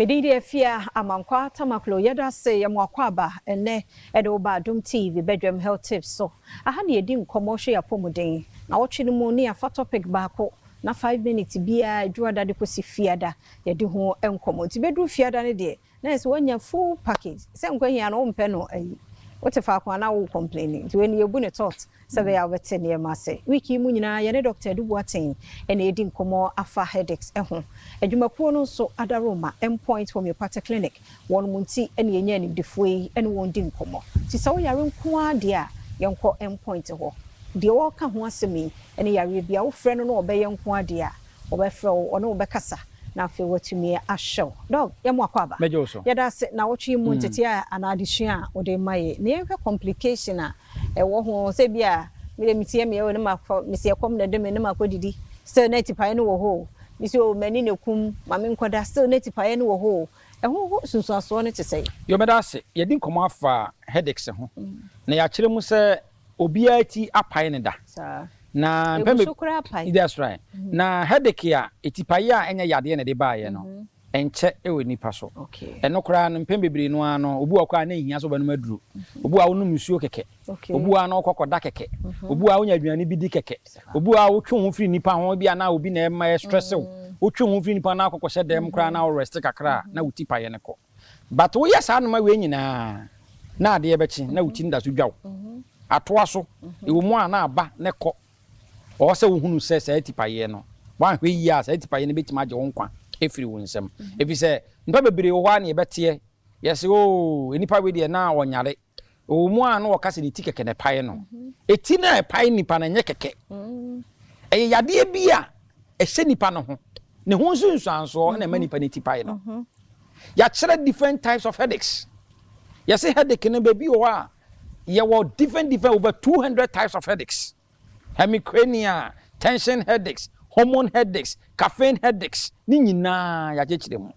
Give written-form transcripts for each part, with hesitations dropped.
Medin de Afia Amankwa Tamaklo. Yɛda ase yɛ mo akwaaba ɛnnɛ ɛde wo ba Adom TV Badwam Health Tips so. Aha na yɛdi nkɔmmɔ hwɛ yɛn apɔmuden. Nawɔtwe no mu ne yɛafa topic baako na 5 minutes biara, Dwoada de kɔsi Fiada, yɛde ho nkɔmmɔ. Nti bɛduru Fiada no deɛ, na yɛ sɛ woanya full package sɛ nkwa hia no, wompɛ no ayi wote faako a na wo complain. Nti wei no yɛbu ne tot sɛ bɛyɛ a wobɛte nneɛma ase. Week yi mu nyinaa yɛne Dr Adu Boateng ɛna ɛdi nkɔmmɔ afa headaches ho. Adwumakuo no nso adaroma Endpoint Homeopathic Clinic wɔn mu nti ɛna yɛnya animdefoɔ yi ɛne wɔn di nkɔmmɔ. Nti sɛ woyare nko ara deɛ a, yɛnkɔ Endpoint hɔ. Deɛ wɔreka ho asɛm yi ɛne yareɛ bi a wofrɛ no na ɔbɛyɛ nko ara deɛ a, wɔbɛfrɛ wo, ɔne wo bɛkasa na afei watumi ahyɛ wo. Doc, yɛmo akɔ aba. Mɛgye wo so. Yɛda ase na wɔtwe mu ntete a anaa adesua a wɔde ma yɛ na yɛnhwɛ complication a ɛwɔ ho, sɛ bi a mede metie me ɛwɔ ne makɔ mesi ɛkɔm na ɛde me ne makɔ didi, still na tipaeɛ no wɔ hɔ o. Mesi o, m'ani na kum ma me nkɔda, still na tipaeɛ no wɔ hɔ o. Ɛho ho sunsuansoɔ no te sɛ? Yɛbɛda ase. Yɛdi nkɔmmɔ afa headaches ho na yɛakyerɛ mu sɛ obiara ti apae ne da. Na mpɛn so koraa apae. That's right. Na headache a etipaeɛ a ɛnyɛ yadeɛ na ɛde baeɛ no, ɛnkyɛ ɛwɔ nipa so. Ɛno koraa no, mpɛn bebree no ara no, obi wɔ koraa na ehia sɛ ɔbɛnom aduro. Obi wɔ a wonom nsuo kɛkɛ, obi wɔ a na ɔkɔ kɔda kɛkɛ, obi wɔ a wonya aduane bi di kɛkɛ, obi wɔ a wotwe ho firi nipa ho bi a na obi na ɛma ɛstress wo, wotwe ho firi nipa na akɔkɔhyɛ dɛm koraa na ɔrest kakra a, na wo ti paeɛ no kɔ. But woyɛ saa noma wei nyinaa na adeɛ bɛkye na wo ti no da so dwa wo atoa so ɛwɔ mu a, na aba ne kɔ ɔwɔ sɛ wohunu sɛ saa tipaeɛ no, woanhwɛ yie a, saa tipaeɛ no bɛtumi agye wo nkwa ɛfiri wo nsam, ɛfiri sɛ nnipa bebree wɔ hɔ a ne yɛbɛteɛ yɛsɛ o, nnipa wei deɛ na ɔnyare ɛwɔ mu a, na wɔka sɛ ne ti kɛkɛ na ɛpae no. Ɛti no a ɛpae nipa no, ɛnyɛ kɛkɛ, ɛyɛ yadeɛ bi a ɛhyɛ nipa no ho ne ho nsunsuansoɔ na ɛma nipa no ti pae no. Yɛakyerɛ different types of headaches. Yɛsɛ headache no, baabi wɔ hɔ a yɛwɔ different different, over 200 types of headaches: hemicrania, tension headaches, hormone headaches, caffeine headaches, ne nyinaa yɛakyekyere mu.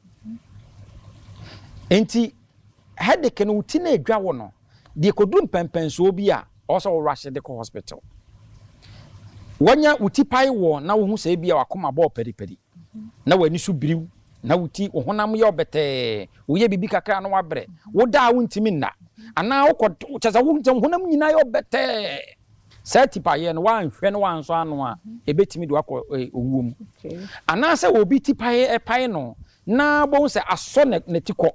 Nti headache no, wo ti na edwa wɔ no deɛ, kodu mpɛmpɛnsoɔ bi a ɔwɔ sɛ wɔrush de kɔ hospital. Wɔnya wo ti pae wɔ na wohu sɛ ebi a wakoma bɔɔ pɛripɛri na w'ani so biriw na wo ti wo honam yɛ ɔbɛtɛɛ, woyɛ biribi kakra na wabrɛ, woda a wontumi nna anaa wokɔ kyɛ sɛ wo honam nyinaa yɛ ɔbɛtɛɛ, saa tipaeɛ no, woanhwɛ no wansɔ ano a, ɛbɛtumi de wakɔ owuo mu. Anaasɛ obi tipaeɛ ɛpae no na bɔhu sɛ asɔ ne ti kɔ,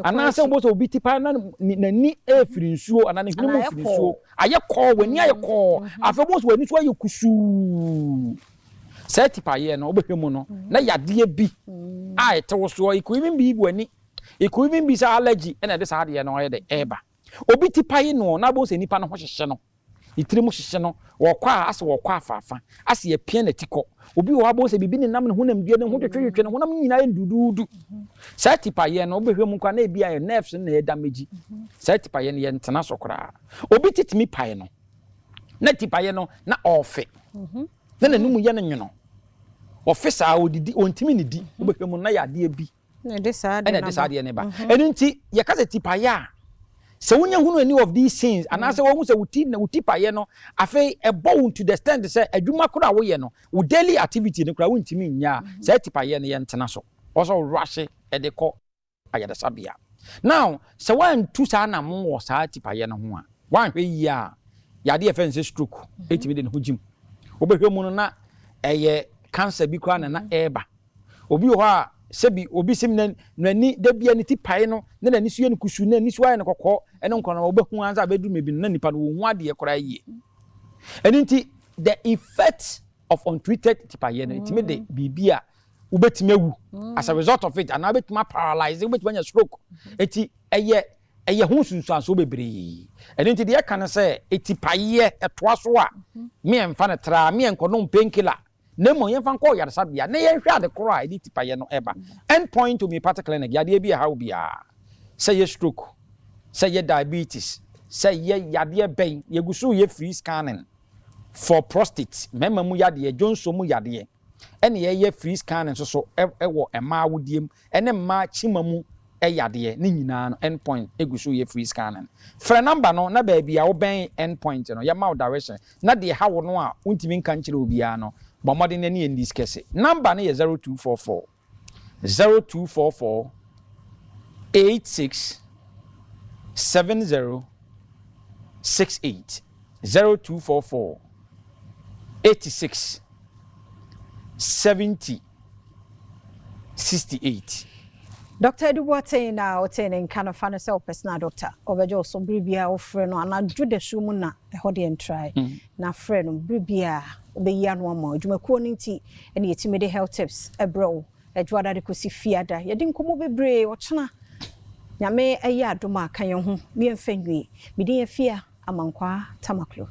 anaasɛ wobɔ sɛ obi tipae na n'ani ɛfiri nsuo anaa ne hwene mu firi nsuo, ayɛ kɔɔ, w'ani ayɛ kɔɔ, afei bɔhu sɛ w'ani so ayɛ kusuu. Saa tipaeɛ no, wobɛhwɛ mu no na yadeɛ bi a ɛte wo soɔ. It could even be w'ani, it could even be sɛ allergy ɛna ɛde saa adeɛ no ɔyɛ de ɛɛba. Obi tipae no na bɔhu sɛ nipa no ho hyehyɛ no, ne tiri mu hyehyɛ no, wɔkɔ a asɛ wɔkɔ afaafa, asɛ yɛpia n'ati kɔ. Obi wɔ hɔ abɔ sɛ biribi nenam ne honam dua ne ho twetwetwe, ne honam nyinaa yɛ nduduudu. Saa tipaeɛ no, wobɛhwɛ mu koraa na ebi ayɛ nerves no na ɛyɛ damage. Saa tipaeɛ no, yɛntena so koraa. Obi titumi pae no na tipaeɛ no na ɔɔfe na n'anum yɛ no nwono, ɔfe saa, odidi ɔntumi ne di. Wobɛhwɛ mu na yɛ adeɛ bi ɛna ɛde saa adeɛ ne ba. Ɛno nti yɛka sɛ tipaeɛ a, sɛ wonya hunu any of these things anaasɛ wɔhu sɛ wo ti na wo ti paeɛ no afei ɛbɔ wo to the extent sɛ adwuma koraa a woyɛ no, wo daily activity no koraa wontumi nyɛ a, saa tipaeɛ no, yɛntena so, ɔsɛ wo rush ɛde kɔ ayaresabea. Now sɛ woantu saa namo wɔ saa tipaeɛ no ho a, woanhwɛ yie a, yadeɛ yɛfrɛ no sɛ stroke ɛtumi de ne ho gyim. Wobɛhwɛ mu no na ɛyɛ cancer bi koraa na ɛreba. Obi wɔ hɔ a, sɛbi, obi sim na n'ani da bia ne ti pae no na n'ani so yɛ no kusu na n'ani so ayɛ no kɔkɔɔ ɛne nkɔnɔ, wobɛhu ansa bɛduru maybe no na nipa no wɔn ho adeɛ koraa yie. Ɛno nti the effect of untreated tipaeɛ no, ɛtumi de biribi a wobɛtumi awu as a result of it anaa wobɛtumi aparalyze, wobɛtumi anya stroke. Eti ɛyɛ ho nsunsuansoɔ bebree. Ɛno nti deɛ ɛka no sɛ etipaeɛ ɛtoa so a, meɛmfa no tra, meɛnkɔnom painkiller, na mmom yɛmfa nkɔ yaresabea na yɛnhwɛ ade korɔ a ɛde tipaeɛ no ɛba. End Point Homeopathic Clinic, yadeɛ bi a ɛha wo biara, sɛ yɛ stroke, sɛ yɛ diabetes, sɛ yɛ yadeɛ bɛn, yɛgu so yɛ free scanning for prostate, mmarima mu yadeɛ, dwonso mu yadeɛ, ɛne yɛyɛ free scanning nso so ɛwɔ mmaa awodie mu ɛne mmaa kyima mu ɛyadeɛ ne nyinaa no. End Point egu so yɛ free scanning. Frɛ number no na baabi a wobɛn End Point no, yɛma wo direction na deɛ ha wo no a wontumi nka nkyerɛ obiara no, bɔ mmɔden na ne yɛn discuss. Number no yɛ 0244 0244. 86 70 68. 0244 86 70 68. Dr. Edu Boateng na ɔte ne nka no. Fa no sɛ wo personal doctor. Ɔbɛgye wo so bere biara wofrɛ no anadwo da so mu na ɛhɔ deɛ ntrae na frɛ no bere biara, wobɛyi ano ama adwumakuo no. Nti ɛne yɛtumi de health tips ɛbrɛ wo Adwoada de kɔsi Fiada. Yɛde nkɔmmɔ bebree. Ɔkyena Nyame ɛyɛ adom a, ka yɛn ho miɛmfa nwie. Mede yɛ Fia Amankwaa Tamaklo.